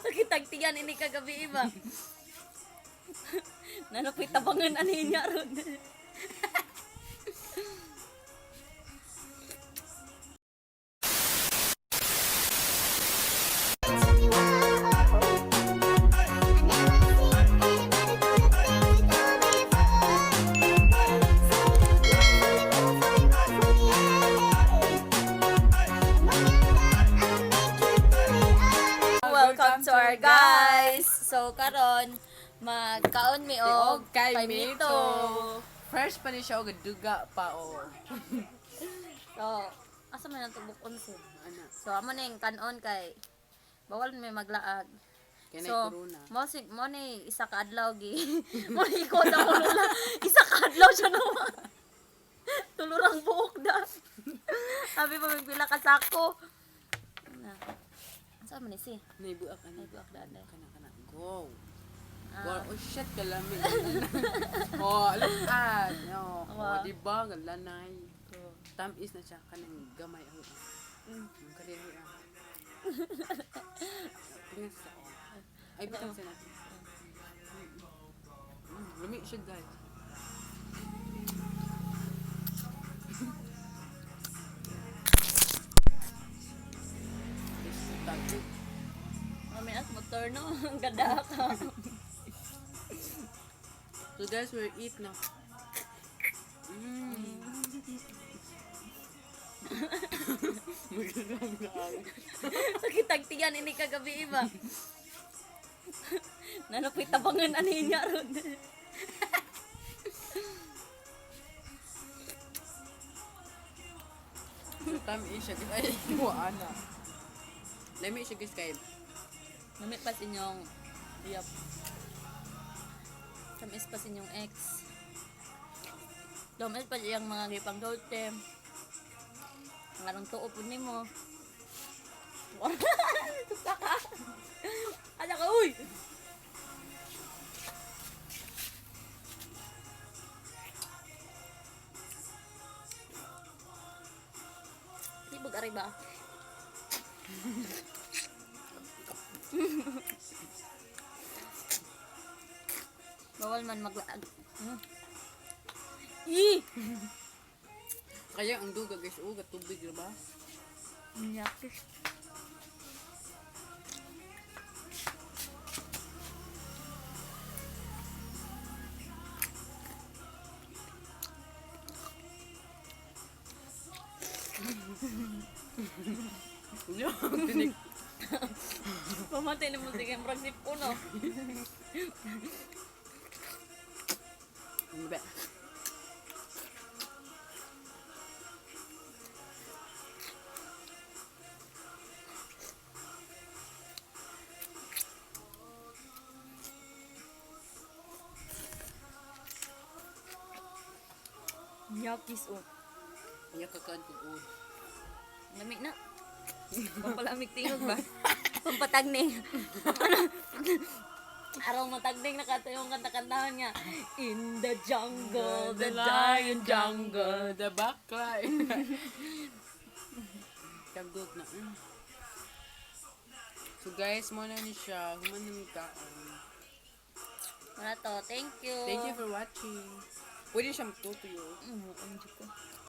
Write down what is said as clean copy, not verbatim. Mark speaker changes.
Speaker 1: Sakit tagtiyan ini kagabi iba. Nanapoy tabangan ani niya ron. Welcome to our guys. So karon magkaon mi og
Speaker 2: Og kay
Speaker 1: kay
Speaker 2: Mito. Fresh pa ni siya og duga pa o.
Speaker 1: So, asa man ang tubok unso?
Speaker 2: Ana.
Speaker 1: So amo ning kanon kay bawal may maglaag.
Speaker 2: Kay
Speaker 1: So,
Speaker 2: nay corona.
Speaker 1: mo si mo ni isa ka adlaw gi. Mo ni ko sa kulula. Isa ka adlaw siya no. Tulurang buok da. Sabi pa may pila ka sako. Na. Sa man ni si?
Speaker 2: Naibuak ana.
Speaker 1: Ay buak da na.
Speaker 2: Kana kana. Go.
Speaker 1: Ah.
Speaker 2: Go. Oh shit, kalami. Oh, look at. Oh,
Speaker 1: Wow.
Speaker 2: oh di ba galanay. Tamis na siya kanang gamay ako. Ang kariya ah. Tingnan sa oh. Ay bitang sa natin. Lami siya, guys. Guys, tago.
Speaker 1: Mami as motor no. Ang ganda ka.
Speaker 2: So guys, we're eat now.
Speaker 1: Sakit tagtiyan ini kagabi iba. Nanapoy tabangan ani niya ron.
Speaker 2: So tamis siya, guys. Ay, wala. Lami siya, guys, kay
Speaker 1: Namit pas inyong yep. Tamis pa inyong ex. Tamis pa iyang mga gipang dote. Ngarong tuo pud nimo. Tuka ka. Ala ka uy. Tibog aray ba? Bawal man maglaag. Ih!
Speaker 2: Kaya ang duga, guys, uga tubig ra ba?
Speaker 1: Nyakis.
Speaker 2: Yo, tinik.
Speaker 1: Pamatay na mo sige, murag sipon no.
Speaker 2: Ano ba?
Speaker 1: Nyakis oh.
Speaker 2: Iya kakan kog ud.
Speaker 1: Lamig na. Pampalamig tingog ba? Pampatagning. Araw matagning nakatayong kanta-kantahan nga. In the jungle, the lion jungle.
Speaker 2: The backline. Tagog na. So guys, mo na ni siya. Human ni kaon.
Speaker 1: Wala to. Thank you.
Speaker 2: Thank you for watching. Pwede siya matutuyo.
Speaker 1: Ang ko.